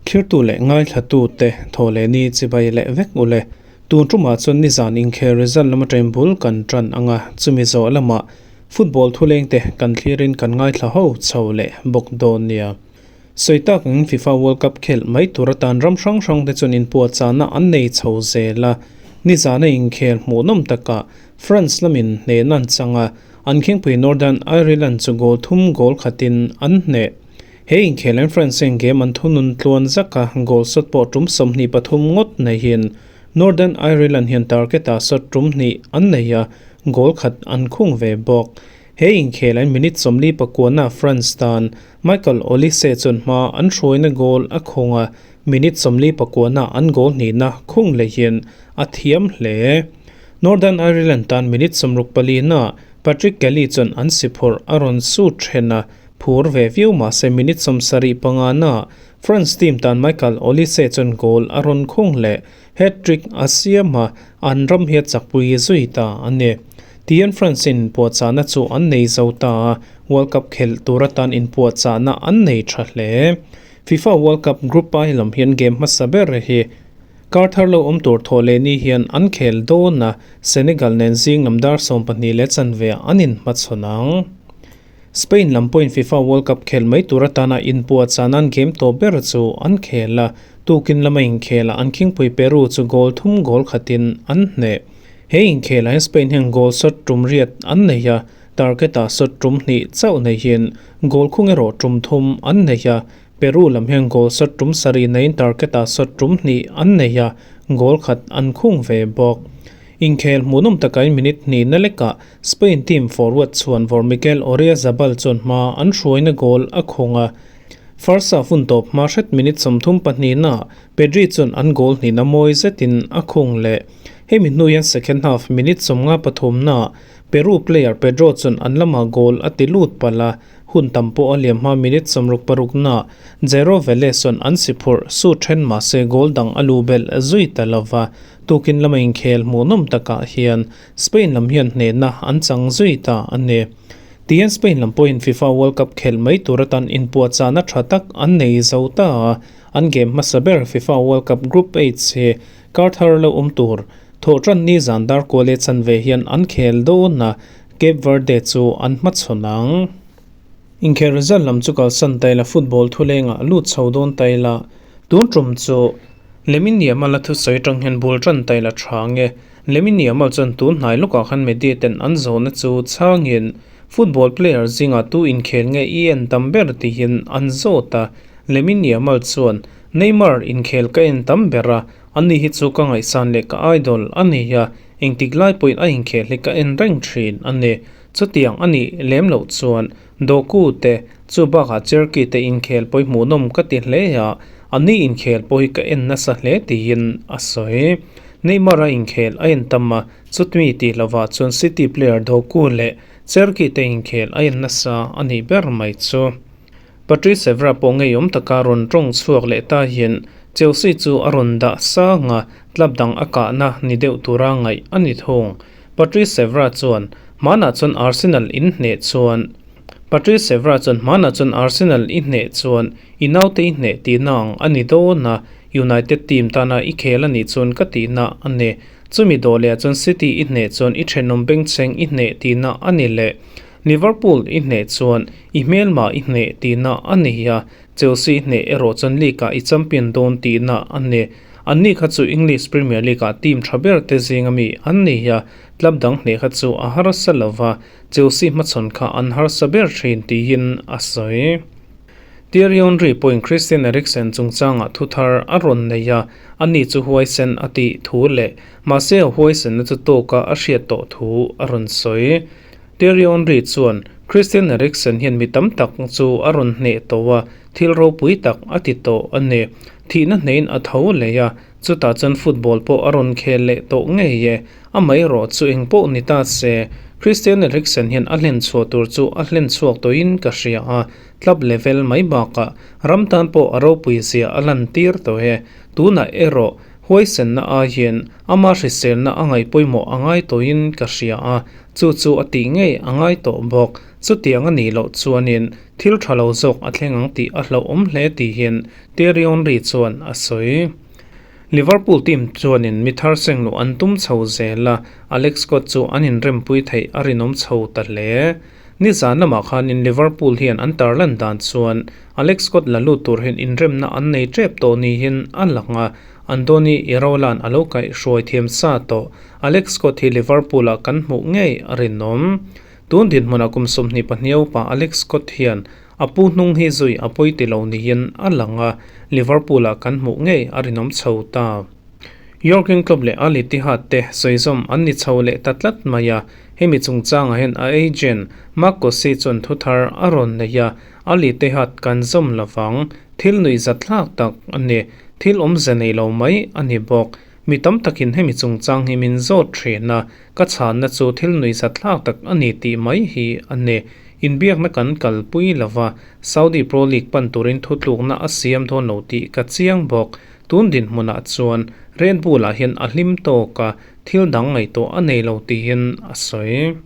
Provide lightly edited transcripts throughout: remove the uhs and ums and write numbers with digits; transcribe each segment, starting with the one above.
Thlirtu leh ngaithlatute thaw leh ni chibai leh vek u le. Tun tumah chuan nizan inkhel result lama ṭaim bul kan ṭan ang a, chumi zawh lamah football thulengte kan thlirin kan ngaithla ho chho leh bawk dawn nia. Sawi tak angin FIFA World Cup khelh mai tur atan ram hrang hrang te chuan inpuahchahna an nei chho zel a, nizana inkhel hmuhnawm takah France lamin hnehna an chang a, an khingpui Northern Ireland chu goal thum goal khatin an hneh. He inkhel France hian game an thunun tluan zak a, goal shot pawh tum 23 ngawt neihin Northern Ireland hian target-ah shot tum hnih an nei a, goal khat an khung ve bawk. He inkhel an minute 49-ah France tan Michael Olise chuan hma an hruaina goal a khung a, minute 49-ah an goal hnihna khung lehin a thiam hle. Northern Ireland tan minute 64-ah Patrick Kelly chuan an si phurh a rawn su then a, phur ve viau mahse minute 75-ah France team tan Michael Olise chuan goal a rawn khung leh, hat-trick a siam a, an ram hi a chakpui zui ta a ni. Tihian France in puahchahna chu an nei zo ta a, World Cup khelh tur atan inpuahchahna an nei tha hle. FIFA World Cup Group I lam hian game hmasa ber hi kar thar lo awm tur thawh leh ni hian an khel dawn a, Senegal nen zing lam dar 12 leh chanve ah an inhmachhawn ang. Spain lam pawhin FIFA World Cup khel mai tur atana inpuahchahna an game tawh ber chu an khel a, tukin lama inkhel ah an khingpui Peru chu goal thum goal khatin an hneh. He inkhelah hian Spain hian goal shot tum riat an nei a, target-ah shot tum hnih chauh neihin goal khung erawh tum thum an nei a. Peru lam hian goal shot tum sarih neiin target-ah shot tum hnih an nei a, goal khat an khung ve bawk. Inkhel hmuhnawm takain minute hnihna lekah Spain team forward chhuan vawr Mikel Oyarzabal chuan hma an hruaina goal a khung a. First half hun tawp hma hret minute 32-naah Pedri chuan an goal hnihna mawi zetin a khung leh. Hemi hnu hian second half minute 53-naah Peru player Pedro chuan an lamah goal a ti lut palh a, hun tam pawh a liam hma minute 66-naah Jairo Velez chuan an si phurh su then mahse goal dang a lu belh zui ta lova. Tukin lama inkhel hmuhnawm takah hian Spain lam hian hnehna an chang zui ta a ni. Tihian Spain lam pawhin FIFA World Cup khelh mai tur atan inpuahchahna tha tak an nei zo ta a, an game hmasa ber FIFA World Cup Group H hi kar thar lo awm tur thawh tan ni zan dar kual leh chanve hian an khel dawn a, Cape Verde chu an hmachhawn ang. Inkhel result lam chu kalsan taila football thulengah lut chho dawn taila tun tum chu Lamine Yamal a thusawi atang hian bul tan taila tha nge. Lamine Yamal chuan tun hnai lawkah khan media ten an zawhna chu chhangin football player zingah tu inkhel nge i en tam ber tihin an zawt a. Lamine Yamal chuan, Neymar inkhel ka en tam ber a, ani hi chu ka ngaihsan leh ka idol a ni a, engtik lai pawhin a inkhel hi ka en reng thin a ni. Chutiang a nih lem loh chuan Doku te, chu bakah Cherki te inkhel pawh hi hmuhnawm ka ti hle a, ani inkhel pawh hi ka en nasa hle tiin a sawi. Neymar a inkhel a en tam a, chutmi tih lovah chuan City player Doku leh Cherki te inkhel a en nasa a nih ber mai chu. Patrice Evra pawh ngeiawm taka rawn tawng chhuak leh ta hian Chelsea chu a rawn dah sang a, club dang a kahna ni deuh tura ngaih a ni thung. Patrice Evra chuan hmanah chuan Arsenal in hneh chuan Patrice Evra chuan hmanah chuan Arsenal i hneh chuan i naute i hneh tihna ang a ni dawn a, United team tana i khel a nih chuan ka tihna a ni. Chumi dawh lehah chuan City i hneh chuan i thenawm bengchheng i hneh tihna a ni leh. Liverpool i hneh chuan i hmelma i hneh tihna a ni a, Chelsea i hneh erawh chuan league-ah i champion dawn tihna a ni. Anni kha chu English Premier League-ah team tha ber te zinga mi an ni a, club dang hneh kha chu a harsa lo va, Chelsea hmachhawn kha an harsa ber thin tiin a sawi. Thierry Henry pawhin Christian Eriksen chungchangah thu thar a rawn nei a, ani chu huaisen a tih thu leh mahse a huaisenna chu tawka a hriat tawh thu a rawn sawi. Thierry Henry chuan Christian Eriksen hian mi tam tak chu a rawn hneh tawh a, thil ropui tak a ti tawh a ni. Thihna hneiin a tho leh a, chutah chuan football pawh a rawn khel leh tawh ngei e. Amaherawh chu eng pawh ni ta se, Christian Eriksen hian a hlen chhuah tur chu a hlen chhuak tawhin ka hria a, club level mai bakah ram tan pawh a ropui zia a lan tir tawh e. Tunah erawh. Huaisenna aiin ama hriselna a ngaih pawimawh a ngai tawhin ka hria a, chu chu a tih ngei a ngai tawh bawk. Chutiang a nih loh chuanin thil tha lo zawk a thleng ang tih a hlauhawm hle tihin Thierry Henry chuan a sawi. Liverpool team chuanin mi thar seng luh an tum chho zel a, Alex Scott chu an inrempui theih a rinawm chho ta hle. Nizan lamah khanin Liverpool hian an tarlan dan chuan Alex Scott la lut tur hian inremna an nei tep tawh niin a lang a, Andoni Iraola-a'n a lo kaihhruai thiam sa tawh. Alex Scott hi Liverpool-ah kan hmuh ngei a rinawm. Tun dinhmunah kum 22 upa Alex Scott hian a pu hnung hi zui a pawi ti lo niin a lang a, Liverpool-ah kan hmuh ngei a rinawm chho ta. Jurgen Klopp leh Al Ittihad te sawizawm an ni chho leh ta tlat mai a, hemi chungchangah hian a agent Marc Kossi chuan thuthar a rawn nei a, Al Ittihad kan zawm lovang, thil nuihzatthlak tak a ni, thil awmze nei lo mai a ni bawk. Mi tam takin hemi chungchang hi min zawt thin a, ka chhanna chu thil nuihzatthlak tak a ni tih mai hi a ni. Inbiakna kan kalpui lova, Saudi Pro League pan turin thutlukna a siam dawn lo tih ka chiang bawk. Tun dinhmunah chuan Red Bull-ah hian a hlim tawk a, thil dang ngaihtuah a nei lo tiin a sawi.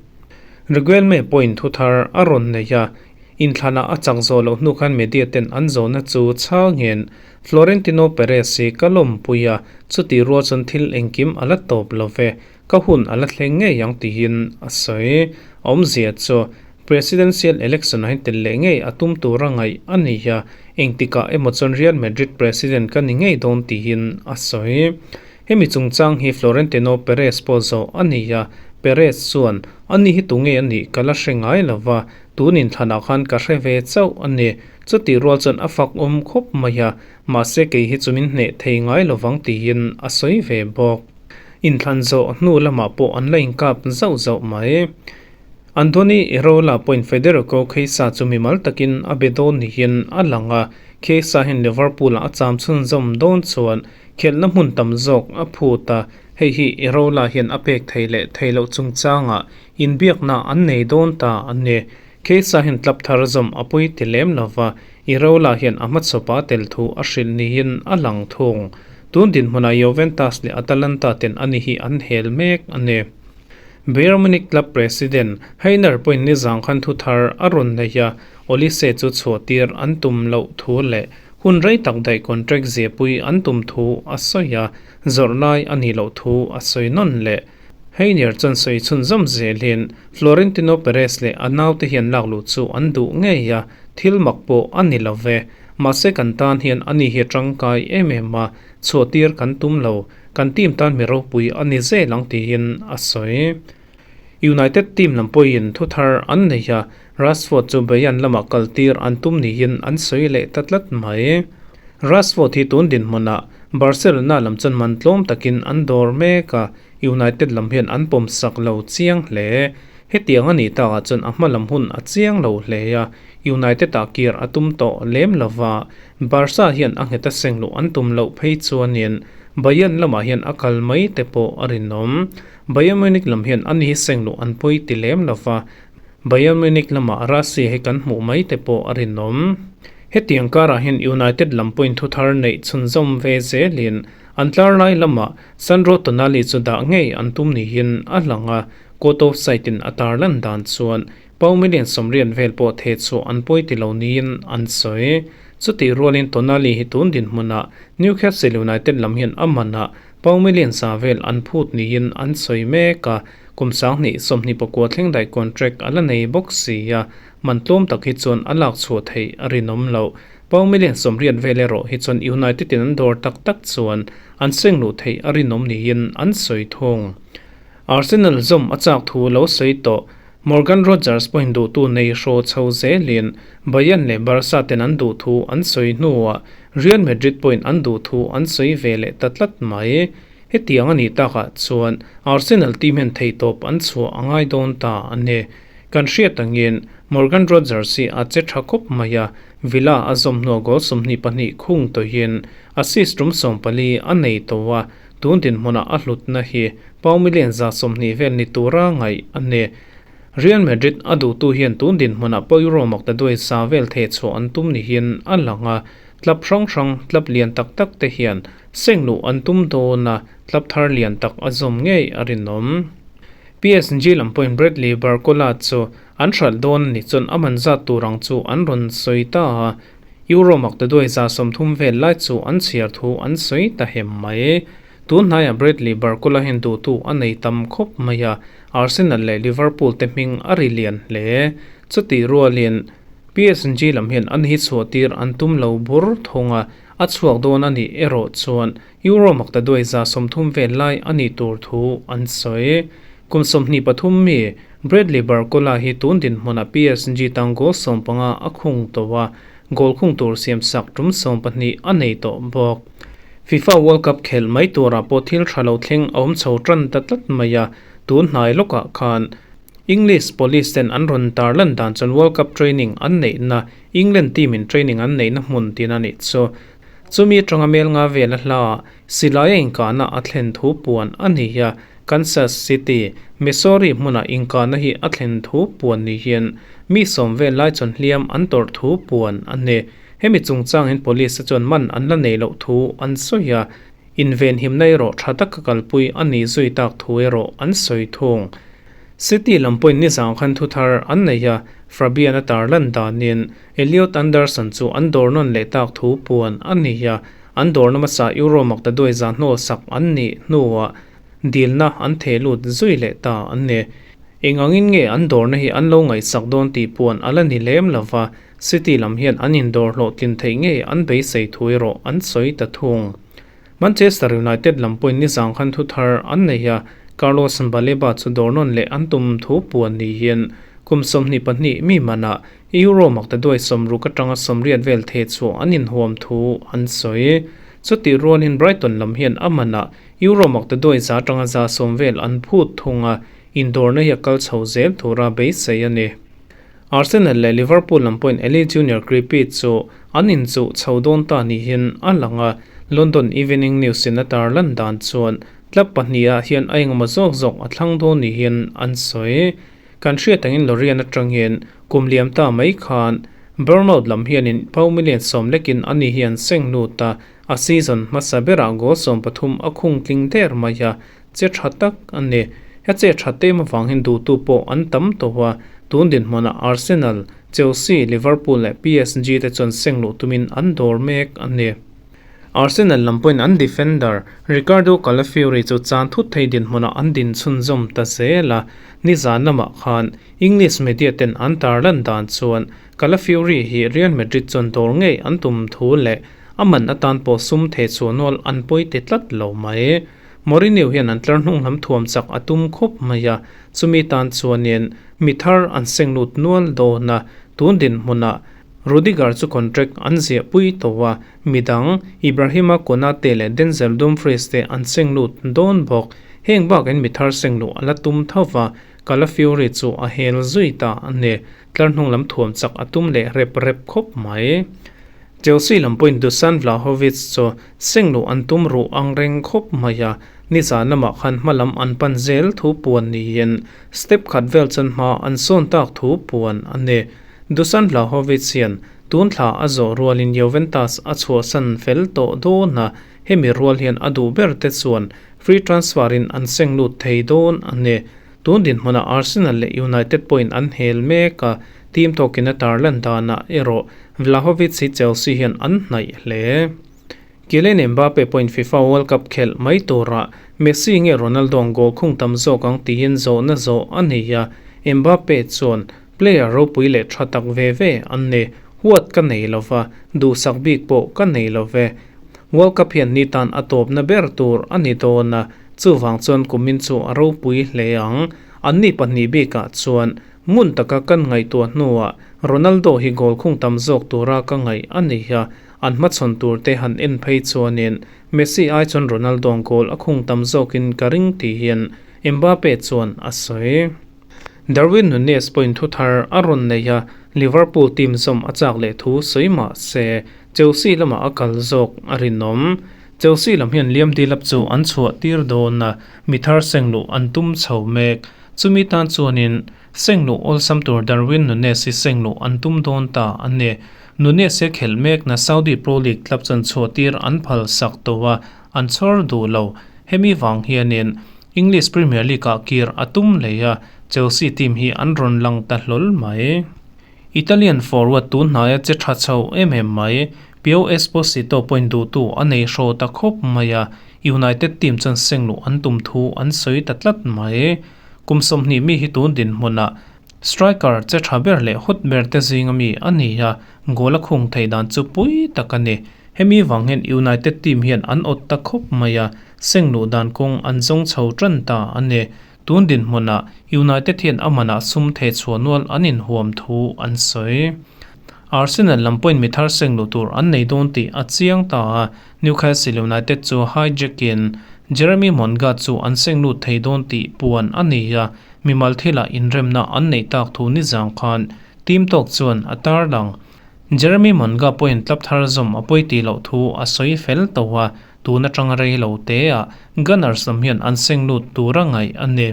Reguelme pawhin thu thar a rawn nei a, inthlanah a chak zawh loh hnu khan media ten an zawhna chu chhangin Florentino Perez hi ka lawmpui a, chutih rual chuan thil engkim a la tawp lo ve, ka hun a la thleng ngei ang tiin a sawi. A awmzia chu Presidential election ah hian tel leh ngei a tum tura ngaih a ni a, engtikah emaw chuan Real Madrid president ka ni ngei dawn tiin a sawi. Hemi chungchang hi Florentino Perez pawh zawh a ni a, Perez chuan, Ani hi tunge a nih ka la hre ngai lo va, tun inthlanah khan ka hre ve chauh a ni. Chutih rual chuan a fak awm khawp mai a, mahse kei hi chu min hneh thei ngai lo vang tiin a sawi ve bawk. Inthlan zawh hnu lamah pawh an la inkap zauh zauh mai. Andoni Iraola pawhin Federico Chiesa chu mimal takin a be dawn niin a lang a, Chiesa hian Liverpool-ah a cham chhunzawm dawn chuan khelhna hmun tam zawk a phut a, hei hi Iraola hian a pek thei leh thei loh chungchangah inbiakna an nei dawn ta a ni. Chiesa hian club thar zawm a pawi ti lem lo va, Iraola hian a hmachhawpa tel thu a hrilh niin a lang thung. Tun dinhmunah Juventus leh Atalanta ten ani hi an hel mek a ni. Bayern Munich club president Hainer pawhin nizang khan thu thar a rawn nei a, Olise chu chhuahtir an tum loh thu leh hun rei tak daih contract ziahpui an tum thu a sawi a, zawrh lai a nih loh thu a sawi nawn leh. Hainer chuan sawi chhunzawm zelin Florentino Perez leh a naute hian lak luh chu an duh ngei a, thil mak pawh a ni lo ve. Mahse kan tan hian ani hi a tangkai em em a, chhuahtir kan tum lo. Kan team tan mi ropui a ni zel ang tiin a sawi. United team lam pawhin thu thar an nei a, Rashford chu Bayern lamah kaltir an tum niin an sawi leh ta tlat mai. Rashford hi tun dinhmunah Barcelona lam chuan man tlawm takin an dawr mek a, United lam hian an pawm sak lo chiang hle. Hetiang a nih takah chuan a hma lam hun a chiang lo hle a, United-ah kir a tum tawh lem lova, Barca hian a nghet a seng luh an tum loh phei chuanin Bayern lamah hian a kal mai te pawh a rinawm. Bayern Munich lam hian a ni seng luh an pawi ti lem lova, Bayern Munich lamah Rassie hi kan hmuh mai te pawh a rinawm. Hetiang karah hian United lam pawhin thu thar neih chhunzawm ve zelin an tlar lai lamah Sandro Tonali chu dah ngei an tum niin a lang a, court of side in a tarlan dan chuan Pau million sawmriat vel pawh theh chhuah an pawi ti lo niin an sawi. Chutih rualin Tonali hi tun dinhmunah Newcastle United lam hian a manah pau million za vel an phut niin an sawi mek a, kum 2024 thleng daih contract a la nei bawk si a, man tlawm tak hi chuan a lak chhuah theih a rinawm loh. Pau million 80 vel erawh hi chuan United in an dawr tak tak chuan an seng luh theih a rinawm niin an sawi thung. Arsenal zawm a chak thu lo sawi tawh. Morgan Rogers pawhin duhtu nei hraw chho zelin Bayern leh Barca ten an duh thu an sawi hnuah Real Madrid pawhin an duh thu an sawi ve leh ta tlat mai. Hetiang a nih takah chuan Arsenal team hian theihtawp an chhuah a ngai dawn ta a ni. Kan hriat angin Morgan Rogers hi a che tha khawp mai a, Villa a zawm hnuah goal 22 khung tawhin assist tum 14 a nei tawh a, tun dinhmunah a hlutna hi Pau million 120 vel ni tura ngaih a ni. Real Madrid a duhtu hian tun dinhmunah pawh Euro maktaduai sa vel theh chhuah an tum niin a lang a, club hrang hrang, club lian tak tak te hian Seng luh an tum dawn a, club thar lian tak a zawm ngei a rinawm. PSG lam pawhin Bradley Barcola chu an hralh dawn a nih chuan a man zat tur ang chu an rawn sawi ta a, Euro maktaduai 30 vel lai chu an chhiar thu an sawi ta hem mai. Tun hnaiah Bradley Barcola hian duhtu a nei tam khawp mai a, Arsenal leh Liverpool te hming a ri lian hle. Chutih rualin PSG lam hian an hi chhuah tir an tum lo bur thung a, a chhuak dawn a nih erawh chuan Euro maktaduai 30 vel lai a nih tur thu an sawi. Kum 23 mi Bradley Barcola hi tun dinhmunah PSG tan goal 15 a khung tawh a, goal khung tur siam sak tum 12 a nei tawh bawk. FIFA World Cup khelh mai turah pawh thil tha lo thleng a awm chho tan ta tlat mai a, tun hnai lawkah khan English Police ten an rawn tar lan dan chuan World Cup training an neihna England team in training an neihna hmun tin a nih chu. Chumi atanga mel nga vel a hla ah silai a inkahna a thlen thu puan a ni a, Kansas City, Missouri hmunah inkahna hi a thlen thu puan ni hian mi 10 vel lai chuan hliam an tawrh thu puan a ni. Hemi chungchangin Police te chuan man an la nei loh thu an sawi a, inven himna erawh tha taka kalpui a nih zui tak thu erawh an sawi thung. City lam pawhin nizang khan thu thar an nei a, Fabian a tar lan danin Elliot Anderson chu an dawr nawn leh tak thu puan a ni a, an dawrna hmasa Euro maktaduai za hnawl sak an nih hnuah dilna an theh lut zui leh ta an ni. Eng angin nge an dawrna hi an lo ngaihsak dawn tih puan a la ni lem lova, City lam hian an indawr hlawhtlin theih ngei an beisei thu erawh an sawi ta thung. Manchester United lam pawhin nizang khan thu thar an nei a, Carlos Baleba chu dawr nawn leh an tum thu puan ni hian kum 22 mi manah Euro maktaduai 60 atanga 80 vel theh chhuah an inhuam thu an sawi. Chutih rualin Brighton lam hian a manah Euro maktaduai 100 atanga 110 vel an phut thung a, indawrna hi a kal chho zel tura beisei a ni. Arsenal leh Liverpool lam pawhin Eli Junior Kroupi chu an inchuh chho dawn ta ni hian a lang a, London Evening News in a tar lan dan chuan club pahnih ah hian a engemaw zawk zawk a thlang dawn ni hian an sawi. Kan hriat angin Lorient atang hian kum liam ta mai khan Bournemouth lam hianin pound million 10 lekin ani hi an seng lut a, a season hmasa berah goal 13 a khung tling der mai a, che tha tak a ni. He che tha tem avang hian duhtu pawh an tam tawh a, tun dinhmunah Arsenal, Chelsea, Liverpool leh PSG te chuan seng luh tumin an dawr mek a ni. Arsenal lam pawhin an defender Riccardo Calafiori chu chan thut thei dinhmunah an din chhunzawm ta zel a, nizan lamah khan English media ten an tar lan dan chuan Calafiori hi Real Madrid chuan dawr ngei an tum thu leh a man atan pawh sum theh chhuah nual an pawi ti tlat lo mai. Mourinho hian an tlar hnung lam thuam chak a tum khawp mai a, chumi tan chuanin mi thar an seng lut nual dawn a, tun dinhmunah Rudiger chu contract an ziah pui tawh a, midang Ibrahima Konate leh Denzel Dumfries te an seng lut dawn bawk. Heng bakin mi thar seng luh a la tum tho va, Calafiori chu a hel zui ta a ni. Tlar hnung lam thuam chak a tum leh rep rep khawp mai. Chelsea lam pawhin Dusan Vlahovic chu seng luh an tum ruh ang reng khawp mai a, nizan lamah khan hma lam an pan zel thu puan niin step khat vel chuan hma an sawn tak thu puan a ni. Dusan Vlahovic hian tun thla a zawh rualin Juventus a chhuahsan fel tawh dawn a, hemi rual hian a duh ber te chuan free transfer in an seng lut thei dawn a ni. Tun dinhmunah Arsenal leh United pawhin an hel mek a, team tawkin a tarlan danah erawh Vlahovic hi Chelsea hian an hnaih hle. Kylian Mbappe pawhin FIFA World Cup khelh mai turah Messi nge Ronaldo ang goal khung tam zawk ang tiin zawhna zawh a nei a, Mbappe chuan player ropui leh tha tak ve ve an ni, huat ka nei lova, duhsak bik pawh ka nei lo ve. World Cup hian ni tan a tawpna ber tur a ni dawn a, chuvang chuan kumin chu a ropui hle ang. An ni pahnih bikah chuan ngun taka kan ngaihtuah hnuah Ronaldo hi goal khung tam zawk tura ka ngaih a ni a, an hmachhawn tur te han en phei chuanin Messi ai chuan Ronaldo ang goal a khung tam zawkin ka ring tih hian Mbappe chuan a sawi. Darwin Nunez pawhin thu thar a rawn nei a, Liverpool team zawm a chak leh thu sawi mah se Chelsea lamah a kal zawk a rinawm. Chelsea lam hian Liam Delap chu an chhuah tir dawn a, mi thar seng luh an tum chho mek. Chumi tan chuanin seng luh awlsam tur Darwin Nunez hi seng luh an tum dawn ta a ni. Nunez hi a khelh mek na Saudi Pro League club chuan chhuah tir an phal sak tawh a. an chhawr duh lo. Hemi vang hianin English Premier League-ah kir a tum leh a, Chelsea team hi an rawn lang ta hlawl mai. Italian forward tun hnaia che tha chho em em mai, Pio Esposito pawhin duhtu a nei hraw ta khawp mai a, United team chuan seng luh an tum thu an sawi ta tlat mai. Kum 20 mi hi tun dinhmunah striker che tha ber leh hot ber te zinga mi a ni a, goal a khung theih dan chu pui tak a ni. Hemi vang hian United team hian an awt ta khawp mai a, seng luh dan kawng an zawng chho tan ta a ni. Tun dinhmunah United hian a manah sum theh chhuah nual an inhuam thu an sawi. Arsenal lam pawhin mi thar seng luh tur an nei dawn tih a chiang ta a, Newcastle United chu hijack-in Jeremy Monga chu an seng lut thei dawn tih puan a ni a, mimal thilah inremna an neih tak thu nizang khan team tawk chuan a tarlang. Jeremy Monga pawhin club thar zawm a pawi tih loh thu a sawi fel tawh a, tun atanga rei lo te ah Gunners lam hian an seng lut tur a ngaih a ni.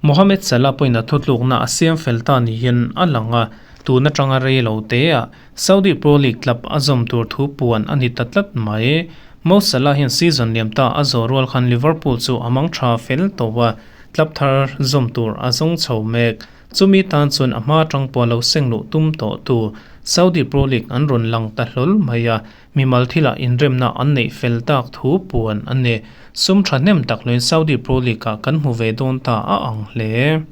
Mohamed Salah pawhin a thutlukna a siam fel ta niin a lang a, tun atanga rei lo te ah Saudi Pro League club a zawm tur thu puan a ni ta tlat mai. Mo Salah hian season liam ta a zawh rual khan Liverpool chu a mang tha fel tawh a, club thar zawm tur a zawng chho mek. Chumi tan chuan a hma atang pawh lo seng luh tum tawh tu Saudi Pro League an rawn lang ta hlawl mai a, Mimal thilah inremna an neih fel tak thu puan a ni. Sum thahnem tak loin Saudi Pro League-ah kan hmu ve dawn ta a ang hle.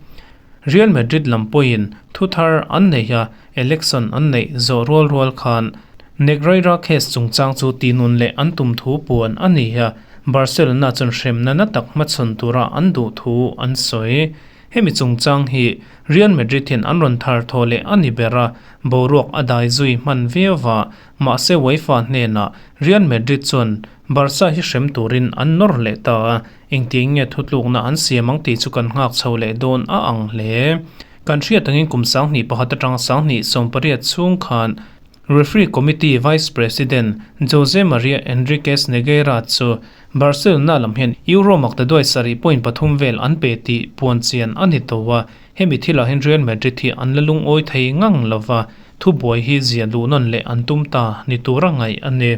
Real Madrid lam pawhin thu thar an nei a, election an neih zawh rual rual khan Negreira case chungchang chu tihnun leh an tum thu puan a ni a, Barcelona chuan hremna na tak hmachhawn tura an duh thu an sawi. Hemi chungchang hi Real Madrid hian an rawn thar thaw leh a ni ber a, boruak a dai zui hman viau va, mahse UEFA hnenah Real Madrid chuan Barca hi hrem turin an nawr leh ta a, engtiang nge thutlukna an siam ang tih chu kan nghak chho leh dawn a ang hle. Kan hriat angin kum 2001 atanga 2018 chhung khan Referee Committee Vice President Jose Maria Enriquez Negreira chu Barcelona lam hian Euro maktaduai sarih point pathum vel an pe tih puan chian a ni tawh a, hemi thilah hian Real Madrid hi an la lungawi thei ngang lova, thubuai hi zia duh nawn leh an tum ta ni tura ngaih a ni.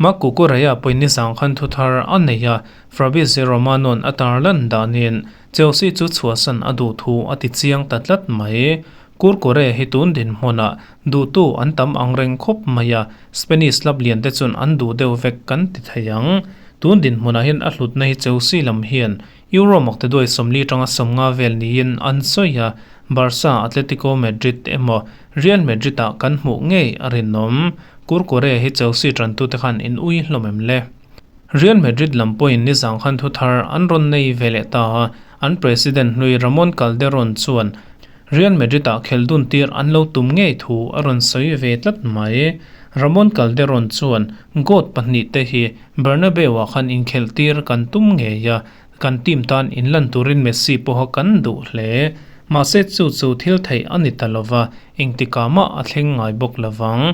Marc Cucurella pawhin nizang khan thu thar a nei a, Fabrizio Romano-a'n a tarlan danin Chelsea chu chhuahsan a duh thu a ti chiang ta tlat mai. Kurkure hi tun dinhmunah duhtu an tam ang reng khawp mai a, Spanish club lian te chuan an duh deuh vek kan ti thei ang. Tun dinhmunah hian a hlutna hi Chelsea lam hian Euro maktaduai 40 atanga 50 vel niin an sawi a, Barca, Atletico Madrid emaw Real Madrid ah kan hmuh ngei a rinawm. Kurkure hi Chelsea tantute khan in ui hlawm em le? Real Madrid lam pawhin nizang khan thu thar an rawn nei ve leh ta a, an president hlui Ramon Calderon chuan Real Madrid-ah khel dun tir an lo tum ngei thu a rawn sawi ve tlat mai. Ramon Calderon chuan goat pahnih te hi Bernabeu-ah khan inkhelh tir kan tum ngei a, kan team tan inlan turin Messi pawha kan duh hle. Mahse chu chu thil theih a ni ta lova, engtikah mah a thleng ngai bawk lovang.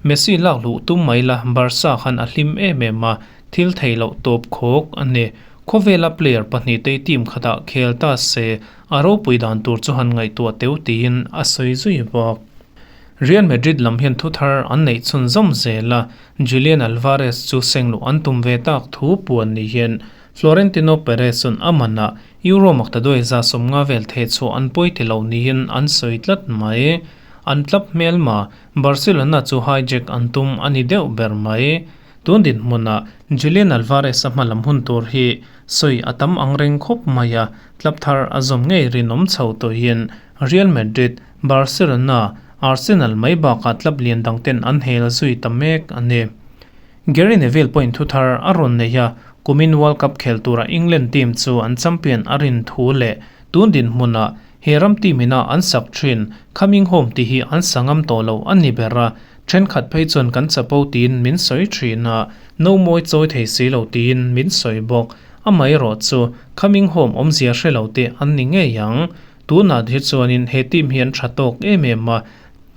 Messi lak luh tum mai la Barca khan a hlim em em a, thil theih loh tawp khawk a ni. Khawvela player pahnih te team khatah khel ta se a ropui dan tur chu han ngaihtuah teu tiin a sawi zui bawk. Real Madrid lam hian thu thar an neih chhunzawm zel a, Julian Alvarez chu seng luh an tum ve tak thu puan ni hian Florentino Perez chuan a manah Euro maktaduai 150 vel theh chhuah an pawi ti lo niin an sawi tlat mai. An club hmelma Barcelona chu hijack an tum a ni deuh ber mai. Tun dinhmunah Julian Alvarez a hmalam hun tur hi sawi a tam ang reng khawp mai a, club thar a zawm ngei rinawm chho tawhin Real Madrid, Barcelona, Arsenal mai bakah club lian dang ten an hel zui ta mek a ni. Gary Neville pawhin thu thar a rawn nei a, kumin World Cup khel tura England team chu an champion a rin thu leh tun dinhmunah he ram team ina an sak thin Coming Home tih hi an sa ngam tawh lo a ni ber a, Thenkhat phei chuan kan chapo tiin min sawi thin a, no mawi chawi thei si lo tiin min sawi bawk. Amaherawh chu coming home awmzia hre lo te an ni ngei ang. Tunah hi chuanin he team hi an tha tawk em em a,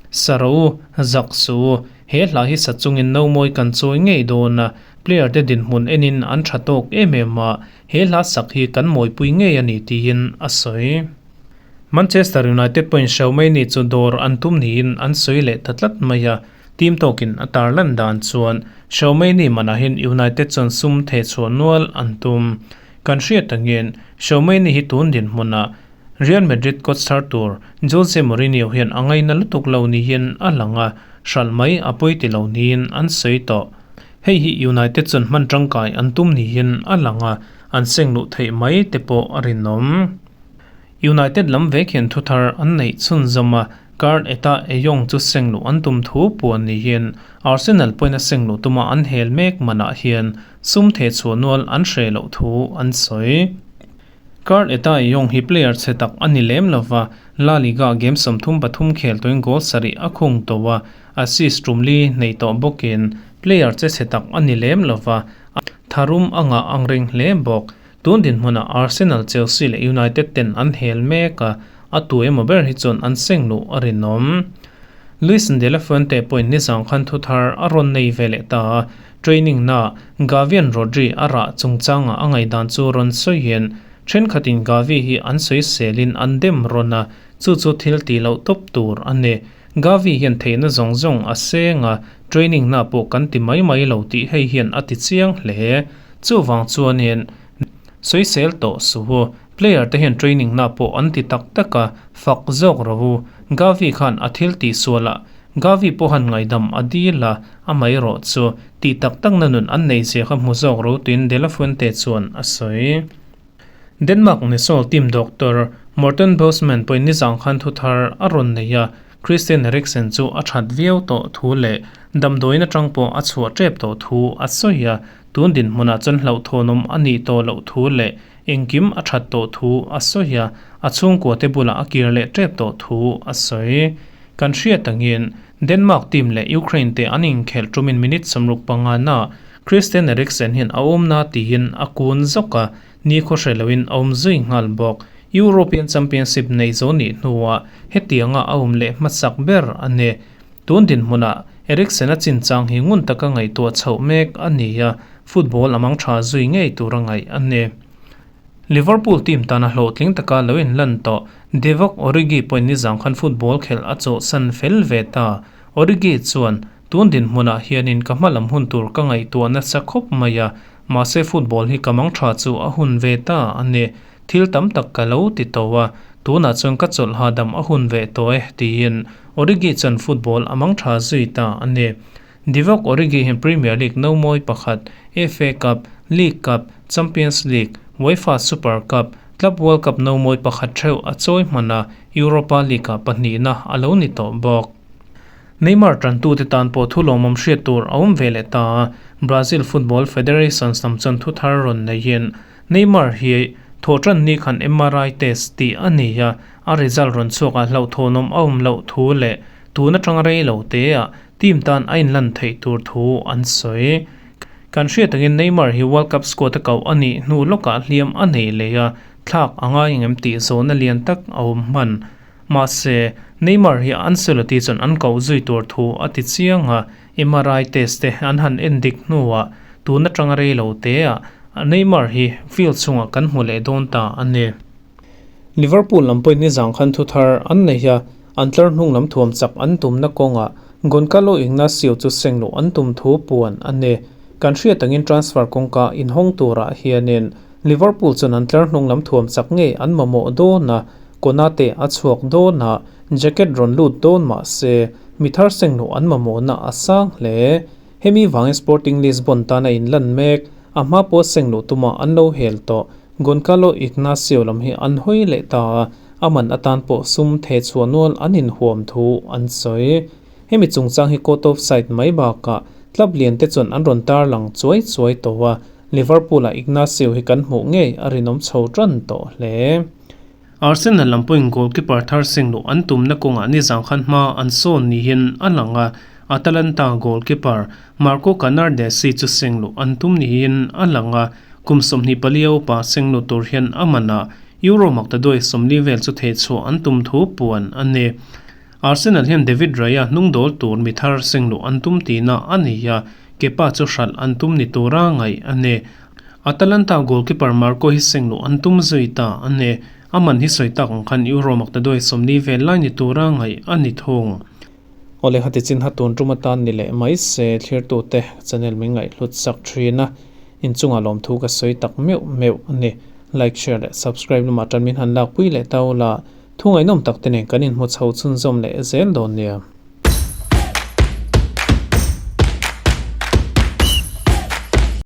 sa ro u, zak suh u, he hla hi sa chungin no mawi kan chawi ngei dawn a, player te dinhmun enin an tha tawk em em a, he hla sak hi kan mawipui ngei a ni tiin a sawi. Manchester United pawhin Xiaomei ni chu dawr an tum niin an sawi leh ta tlat mai a. Team tawkin a tarlan dan chuan Tchouameni manah hian United chuan sum thehchhuah nual an tum. Kan hriat angin Tchouameni hi tun dinhmunah Real Madrid coach thar tur Jose Mourinho hian a ngaina lutuk lo niin a lang a, hralh mai a pawi ti lo niin an sawi tawh. Hei hi United chuan hman tangkai an tum niin a lang a, an seng luh theih mai te pawh a rinawm. United lam vek hian thuthar an neih chhunzawm a, Kar eta Eyong chu seng luh an tum thu puan niin Arsenal pawhin a seng luh tuma an hel mek manah hian sum thehchhuah nual an hreh loh thu an sawi. Kar eta Eyong hi player chhe tak a ni lem lova, La Liga game 33 khel tawhin goal sarih a khung tawh a, assist tum li nei tawh bawkin player che chhe tak a ni lem lova, tharum a ngah ang reng hle bawk. Tun dinhmunah Arsenal, Chelsea leh United ten an hel mek a, a tu emaw ber hi chuan an seng luh a rinawm. Luis de la Fuente pawhin nizang khan thuthar a rawn nei ve leh ta a, training na Gavi and Rodri a rah chungchangah a ngaihdan chu rawn sawiin thenkhatin Gavi hi an sawiselin an dem rawn a, chu chu thil tih loh tawp tur a ni. Gavi hian theihna zawng zawng a seng a, training na pawh kan ti mai mai lo tih hei hian a ti chiang hle. Chuvang chuanin sawisel tawh suh u, player te hian training na pawh an ti tak tak a, fak zawk rawh u. Gavi khan a thil tih sual a, Gavi pawhan ngaidam a dil a, amaherawh chu tih tak tak na nun an nei zia kha hmu zawk rawh u tiin De La Fuente chuan a sawi. Denmark national team doctor Morten Bosman pawhin nizang khan thuthar a rawn nei a, Christian Eriksen chu a that viau tawh thu leh damdawiin atang pawh a chhuah tep tawh thu a sawi a, tun dinhmunah chuan hlauhthawnawm a nih tawh loh thu leh engkim a that tawh thu a sawi a, a chhungkua te bulah a kir leh tep tawh thu a sawi. Kan hriat angin Denmark team leh Ukraine te an inkhelh tumin minute 65 na Christian Eriksen hian a awmna tiin a kun zawk a, ni khaw hre loin a awm zui nghal bawk. European Championship nei zo nih hnuah hetianga a awm leh hmasak ber a ni. Tun dinhmunah Eriksen a chinchang hi ngun taka ngaihtuah chhoh mek a ni a, football a mang tha zui ngei tur a ngaih a ni. Liverpool team tana hlawhtling taka lo inlan tawh Divock Origi pawhin nizang khan football khelh a chawhsan fel ve ta. Origi chuan, Tun dinhmunah hianin ka hmalam hun tur ka ngaihtuah nasa khawp mai a, mahse football hi ka mang tha chu a hun ve ta a ni. Thil tam tak ka lo ti tawh a, tunah chuan ka chawlh hahdam a hun ve tawh e, tiin Origi chuan football a mang tha zui ta a ni. Divock Origi hian Premier League no mawi pakhat, FA Cup, League Cup, Champions League, UEFA Super Cup, Club World Cup no mawi pakhat theuh a chawi hman a, Europa League-ah pahnihna a lo ni tawh bawk. Neymar tantute tan pawh thu lawmawm hriat tur a awm ve leh ta a, Brazil Football Federation lam chuan thu thar rawn neihin Neymar hi thawhtan ni khan MRI test tih a ni a, a result rawn chhuak ah hlauhthawnawm a awm loh thu leh tun atanga rei lo te ah team tan a inlan theih tur thu an sawi. Kan hriat angin Neymar hi World Cup squad a koh a nih hnu lawkah hliam a nei leh a, thlak a ngai engem tih zawhna lian tak a awm hman. Mahse, Neymar hi Ancelotti chuan an koh zui tur thu a ti chiang a, MRI test te an han en dik hnuah tun atanga rei lo te ah Neymar hi field chungah kan hmu leh dawn ta a ni. Liverpool lam pawhin nizang khan thuthar an nei a, an tlar hnung lam thuam chak an tumna kawngah Goncalo Ignacio chu seng luh an tum thu puan a ni. Kan hriat angin transfer kawngka inhawng turah hianin Liverpool chuan an tlar hnung lam thuam chak ngei an mamawh dawn a, Konate a chhuak dawn a, jacket rawn lut dawn mah se, mi thar seng luh an mamawhna a sang hle. Hemi vangin Sporting Lisbon tana inlan mek, a hma pawh seng luh tuma an lo hel tawh. Goncalo Ignacio lam hi an hawi leh ta a, a man atan pawh sum thehchhuah nual an inhuam thu an sawi. Hemi chungchang hi court of side mai bakah club lian te chuan an rawn tarlang chuai chuai tawh a, Liverpool-ah Ignacio hi kan hmuh ngei a rinawm chho tan tawh hle. Arsenal lam pawhin goalkeeper thar seng luh an tumna kawngah nizang khan hma an sawn niin a lang a, Atalanta goalkeeper Marco Canardesi chu seng luh an tum niin a lang a, kum 24 a upa seng luh tur hian a man a, Euro maktaduai 40 vel chu thehchhuah an tum thu puan a ni. Arsenal hian David Raya hnung dawl tur mi thar seng luh an tum tihna a ni a, Kepa chu hralh an tum ni tura ngaih a ni. Atalanta goalkeeper Marco hi seng luh an tum zui ta a ni. A man hi sawi tak ang khan Euro maktaduai 40 vel lai ni tura ngaih a ni thung. Awle khati chin kha tun tum atan ni leh mai se thlirtute channel min ngaihhlut sak thin a, inchungah lawmthu ka sawi tak meuh meuh a ni. Like, share leh subscribe lamah tan min han lakpui leh ta ula, thu ngaihnawm tak te nen kan inhmu chho chhunzawm leh zel dawn nia.